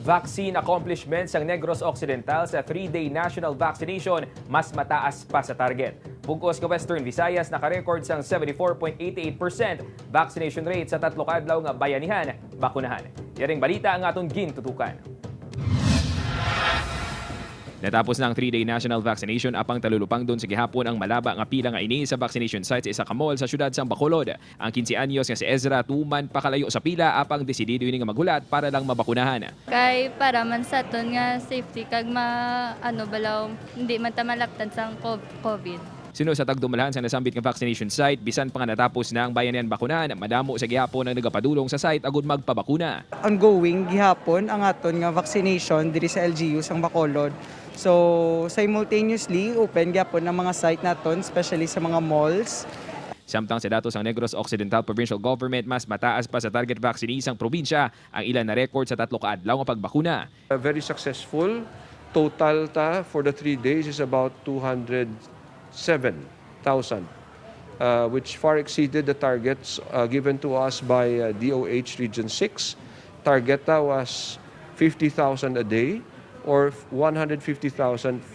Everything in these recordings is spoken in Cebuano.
Vaccine accomplishments ang Negros Occidental sa 3-day national vaccination mas mataas pa sa target. Bugkos nga Western Visayas nakarecord sang 74.88% vaccination rate sa 3 ka adlaw nga bayanihan bakunahan. Yaring balita ang aton gintutukan. Natapos na ang 3-day national vaccination, apang talulupang doon sa gihapon ang malaba nga pila nga ini sa vaccination site sa isa ka mall sa syudad sang Bacolod. Ang 15 anyos nga si Ezra, tuman pa kalayo sa pila, apang desidido ini nga maghulat para lang mabakunahan. Kay para man sa aton nga safety kag ma ano balaw, hindi man ta malaptan sang COVID. Sino sa tagdumalahan sa nasambit nga vaccination site, bisan pa nga natapos na ang bayanihan bakunahan, madamo sa gihapon ang nagapadulong sa site agud magpabakuna. Ongoing gihapon ang aton nga vaccination diri sa LGU sang Bacolod. So simultaneously open gihapon ang mga site naton, especially sa mga malls. Samtang sa datos ang Negros Occidental Provincial Government, mas mataas pa sa target vaccinees ang probinsya ang ilan na record sa 3 ka adlaw nga pagbakuna. Very successful. Total ta for the 3 days is about 207,000, which far exceeded the targets given to us by DOH Region 6. Target ta was 50,000 a day or 150,000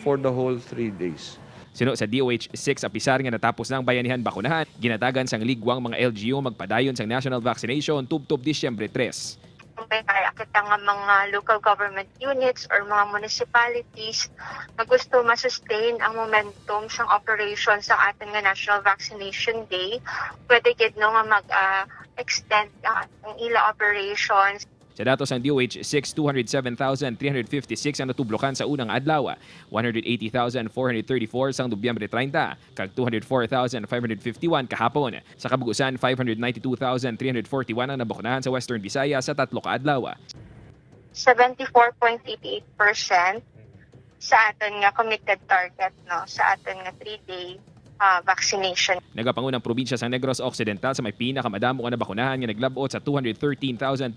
for the whole 3 days. Sino sa DOH 6, apisar nga natapos na ang bayanihan bakunahan, ginatagan sang ligwang mga LGU magpadayon sang national vaccination tubtob Disyembre 3. Kung may kaya kita nga mga local government units or mga municipalities na gusto ma-sustain ang momentum sang operation sa ating nga National Vaccination Day, pwede gid no nga mag-extend ang ila operations. Sa datos ng DOH 6, 207,356 ang natublokan sa unang adlaw, 180,434 sang Nobyembre 30, kag 204,551 kahapon. Sa kabugusan, 592,341 ang nabakunahan sa Western Visayas sa 3 ka adlaw. 74.88% sa aton nga committed target no sa aton nga 3-day vaccination. Nagapangunang probinsya sa Negros Occidental sa may pinakamadamo nga nabakunahan nga naglabot sa 213,291.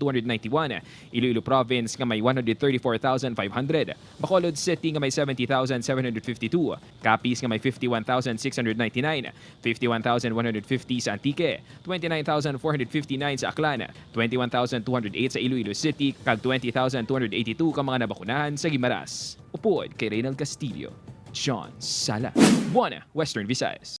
Iloilo Province nga may 134,500. Bacolod City nga may 70,752. Capiz nga may 51,699. 51,150 sa Antique, 29,459 sa Aklan, 21,208 sa Iloilo City, kag 20,282 ka mga nabakunahan sa Guimaras. Upod kay Reynald Castillo. John Sala. 1 Western Visayas.